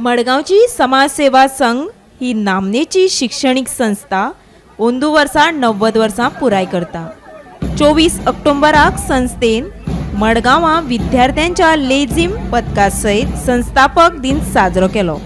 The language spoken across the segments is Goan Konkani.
मडगांवची समाज सेवा संघ ही नामनेची शिक्षणीक संस्था अंदू वर्सा 90 वर्सां पुराय करता. 24 ऑक्टोबराक संस्थेन मडगांवां विद्यार्थ्यांच्या लेझिम पदका सयत संस्थापक दिन साजरो केलो.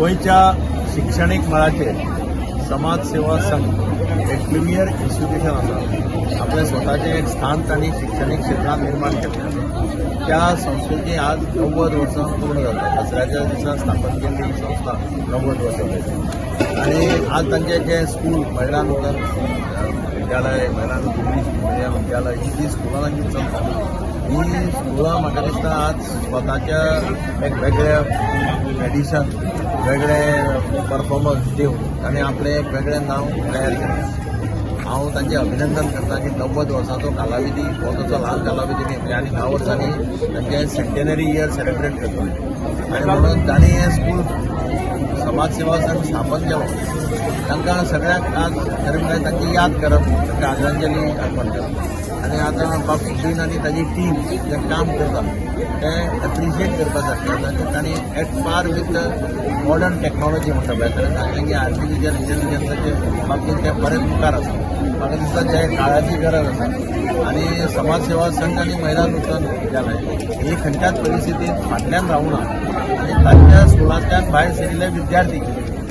गोंयच्या शिक्षणीक मळाचेर समाज सेवा संघ एक प्रिमियर इन्स्टिट्यूशन आसा. आपलें स्वताचें एक स्थान तांणी शिक्षणीक क्षेत्रांत निर्माण केलें. त्या संस्थेची आज 90 वर्सां पूर्ण जाता. दसऱ्याच्या दिसा स्थापन केल्ली ही संस्था 90 वर्सां जाली आनी आज तांचें जें स्कूल महिला नूतन विद्यालय, महिला इंग्लीश मिडियम विद्यालय ही जी स्कुलां तांची चलता ही स्कुलां म्हाका दिसता आज स्वताच्या एक वेगळ्या ट्रेडिशन, वेगळे परफॉर्मन्स दिवन ताणें आपलें एक वेगळें नांव तयार केलें. हांव तांचें अभिनंदन करता की 90 वर्सांचो कालाविधी हो तसो ल्हान कालाविधी न्ही आनी 10 वर्सांनी तांचें सेंटेनरी इयर सेलिब्रेट करतले आनी म्हणून तांणी हें स्कूल समाज सेवा संघ स्थापन केलो. तांकां सगळ्यांक आज खरें म्हळ्यार तांची याद करप, तांकां आदरांजली अर्पण करप आनी आतां बाब सुदीन आनी ताजी टीम जें काम करता तें एप्रिशिएट करपा सारकें आसा. तांणी at par with modern technology म्हणटा पळय, ताणें सांगलें की आर्टिफिशियल इंटेलिजन्साचे बाबतींत ते बरेच मुखार आसा. म्हाका दिसता जे काळाची गरज आसा आनी समाज सेवा संघ आनी महिला नूतन विद्यालय ही खंयच्याच परिस्थितींत फाटल्यान रावना आनी तांच्या स्कुलांतल्यान भायर सरिल्ले विद्यार्थी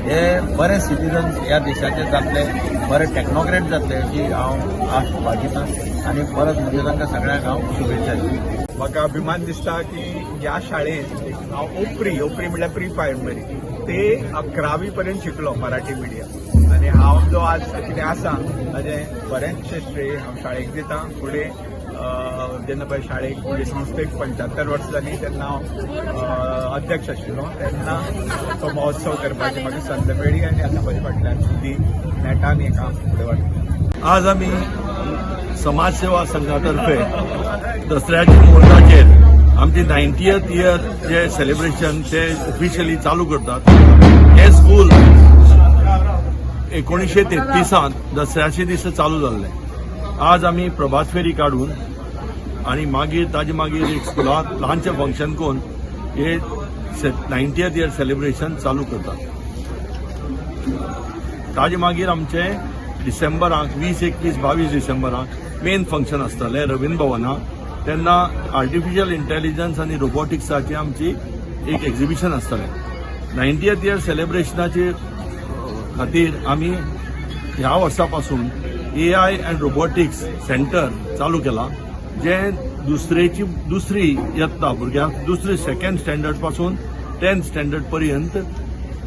हे बरे सिटीजन्स ह्या देशाचे जातले, बरे टेक्नोक्रेट जातले अशी हांव आस बाळगितां आनी परत म्हणजे तांकां सगळ्यांक हांव शुभेच्छा दितां. म्हाका अभिमान दिसता की ह्या शाळेंत हांव ओपरी म्हळ्यार प्री प्रायमरी ते 11वी पर्यंत शिकलो मराठी मिडियम आनी हांव जो आज कितें आसा ताजें बरेंचशें श्रेय हांव शाळेक दिता. फुडें जेन्ना पळय शाळेक म्हणजे संस्थेक 75 वर्सां जालीं तेन्ना हांव अध्यक्ष आशिल्लो तेन्ना तो महोत्सव करपाची म्हाका संद मेळ्ळी आनी आतां म्हज्या फाटल्यान सुद्दी नेटान हें काम फुडें वाडटा. आज आमी समाजसेवा संघातर्फे दसऱ्याच्या मुहूर्ताचेर आमची 90th year जे सेलिब्रेशन ते ऑफिशियली चालू करतात. हे स्कूल 1933 दसऱ्याचे दीस चालू जाल्ले. आज आमी प्रभात फेरी काडून आनी मागीर ताजे मागीर एक स्कुलांत ल्हानशें फंक्शन करून हे 90th year celebration चालू करतात. ताजे मागीर आमचे डिसेंबराक 20, 21, 22 डिसेंबराक मेन फंक्शन आसतलें रवींद्र भवनाक. तेन्ना आर्टिफिशियल इंटेलिजन्स आनी रोबोटिक्साची आमची एक एक्झिबिशन आसतलें. नायन्टीएथ इयर सेलिब्रेशनाचे खातीर आमी ह्या वर्सा पासून एआय अँड रोबोटिक्स सेंटर चालू केलां, जें दुसरेची दुसरी यत्ता भुरग्यांक दुसरी सेकंड स्टँडर्ड पासून टेन्थ स्टँडर्ड पर्यंत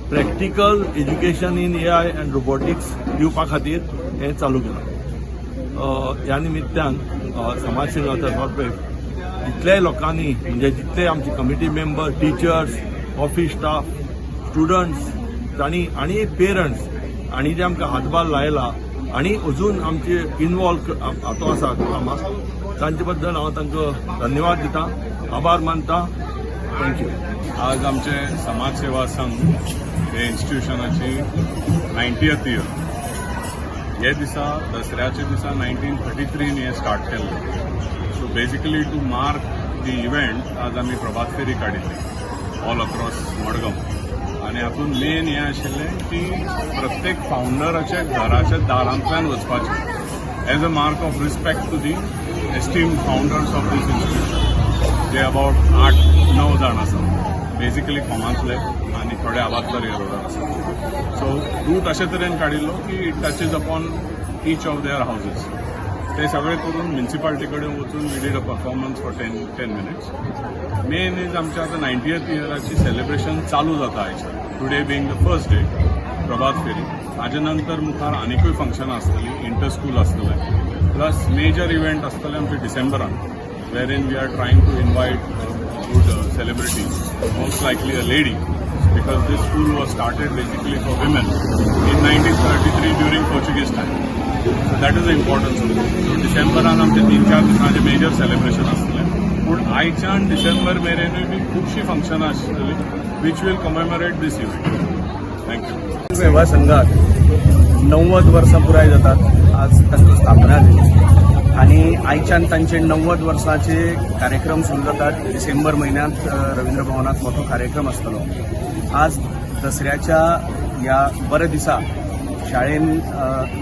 practical education in AI and robotics दिवपा खातीर हें चालू केलां. ह्या निमित्तान समाज सेवा तर्फे जितल्याय लोकांनी, म्हणजे जितले आमचे committee member, teachers, office staff, students तांणी आनी पेरंट्स आनी जे आमकां हातभार लायला आनी अजून आमचे इनवॉल्व हातूंत आसा कामाक, तांचे बद्दल हांव तांकां धन्यवाद दिता, आभार मानता. Thank you. आज आमचे समाज सेवा संघ हे इन्स्टिट्युशनाची नायन्टीयथ इयर. हे दिसा, दसऱ्याच्या दिसा, 1933 हें स्टार्ट केल्लें. So basically, to mark the event, आज आमी प्रभात फेरी काडिल्ली ऑल अक्रॉस मडगांव. आनी हातूंत मेन हें आशिल्लें की प्रत्येक फावंडराच्या घराच्या दारांतल्यान वचपाचें as a mark of respect to the esteemed founders of this institution, J about आठ णव जाण आसा, बेजिकली कोमांतले आनी थोडे आबादबारी रोडार आसा. सो रूट अशे तरेन काडिल्लो की it touches upon each of their houses. ते सगळे करून म्युन्सिपाल्टी कडेन वचून we did a performance for 10 minutes. Main is आमच्या आतां नायन्टीएथ इयराची सेलिब्रेशन चालू जाता आयच्यान, today being the first day, प्रभात फेरी. ताजे नंतर मुखार आनिकूय फंक्शनां आसतलीं, इंटर स्कूल आसतलें, प्लस मेजर इव्हेंट आसतलें आमचें डिसेंबरान, wherein we are trying to invite good celebrity, most likely a lady, because this school was started basically for women in 1933 during Portuguese time. So that is the importance of it. So डिसेंबरान आमचे 3-4 दिसांचे मेजर सेलिब्रेशन आसतलें, पूण आयच्यान डिसेंबर मेरेनूय बी खुबशीं फंक्शनां आसतलीं which will commemorate this event. Thank you. सेवा संघात 90 वर्सां पुराय जातात. आज तांचो स्थापना दीस आनी आयच्यान तांचे 90 वर्सांचे कार्यक्रम सुरू जातात. डिसेंबर म्हयन्यांत रवींद्र भवनात मोठो कार्यक्रम आसतलो. आज दसऱ्याच्या ह्या बऱ्या दिसा शाळेन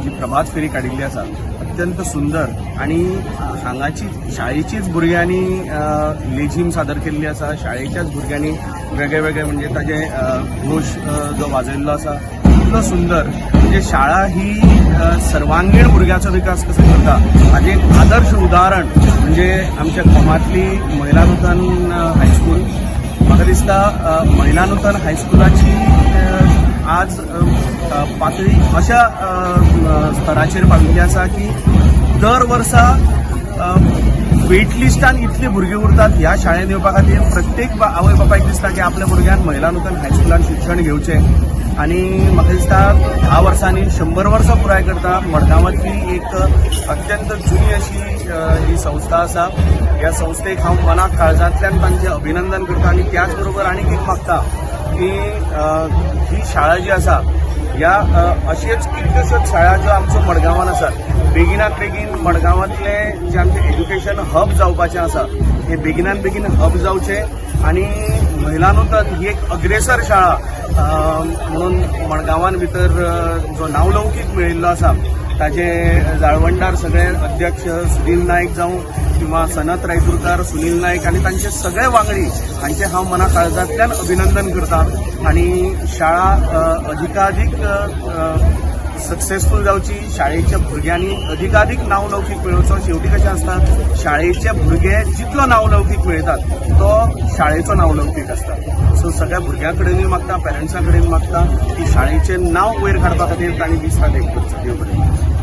जी प्रभात फेरी काडिल्ली आसा, अत्यंत सुंदर आनी हांगाची शाळेचीच भुरग्यांनी लेझीम सादर केल्ली आसा. शाळेच्याच भुरग्यांनी वेगळे वेगळे, म्हणजे ताजे घोश जो वाजयल्लो आसा, इतलो सुंदर. म्हणजे शाळा ही सर्वांगीण भुरग्याचो विकास कसो करता हाजें एक आदर्श उदाहरण म्हणजे आमच्या कोमांतली महिला नूतन हायस्कूल. म्हाका दिसता महिला नूतन हायस्कुलाची आज पातळी अशा स्तराचेर पाविल्ली आसा की दर वर्सा वेट लिस्टान इतली भुरगीं उरतात ह्या शाळेंत येवपा खातीर. प्रत्येक आवय बापायक दिसता की आपल्या भुरग्यान महिला नूतन हायस्कुलान शिक्षण घेवचें. आनी म्हाका दिसता 10 वर्सांनी 100 वर्सां पुराय करता. मडगांवांतली एक अत्यंत जुनी अशी ही संस्था आसा. ह्या संस्थेक हांव मनाक काळजांतल्यान तांचें अभिनंदन करता आनी त्याच बरोबर आनीक एक मागता की ही शाळा जी आसा, ह्या अश्योच कितल्योश्योच शाळा ज्यो आमच्यो मडगांवान आसात, बेगिनात बेगीन मडगांवांतले जे आमचें एज्युकेशन हब जावपाचें आसा, हे बेगिनात बेगीन हब जावचें आनी महिला नूतन ही एक अग्रेसर शाळा म्हणून मडगांवान भितर जो नांवलौकीक मेळिल्लो आसा, ताजे जाळवणदार सगळे अध्यक्ष सुनील नायक जावं किंवा सनत रायतुरकार, सुनील नायक आनी तांचे सगळे वांगडी हांचे हांव मना काळजांतल्यान अभिनंदन करता. आनी शाळा अधिकाधिक सक्सेसफूल जावची, शाळेच्या भुरग्यांनी अधिकाधिक नांवलौकीक मेळोवचो. शेवटी कशें आसता, शाळेचे भुरगे जितलो नांवलौकीक मेळयतात तो शाळेचो नांवलौकीक आसता. सो सगळ्या भुरग्यां कडेनूय मागता, पेरंट्सां कडेन मागता की शाळेचें नांव वयर काडपा खातीर तांणी दीस रात एक करचें. देव बरें.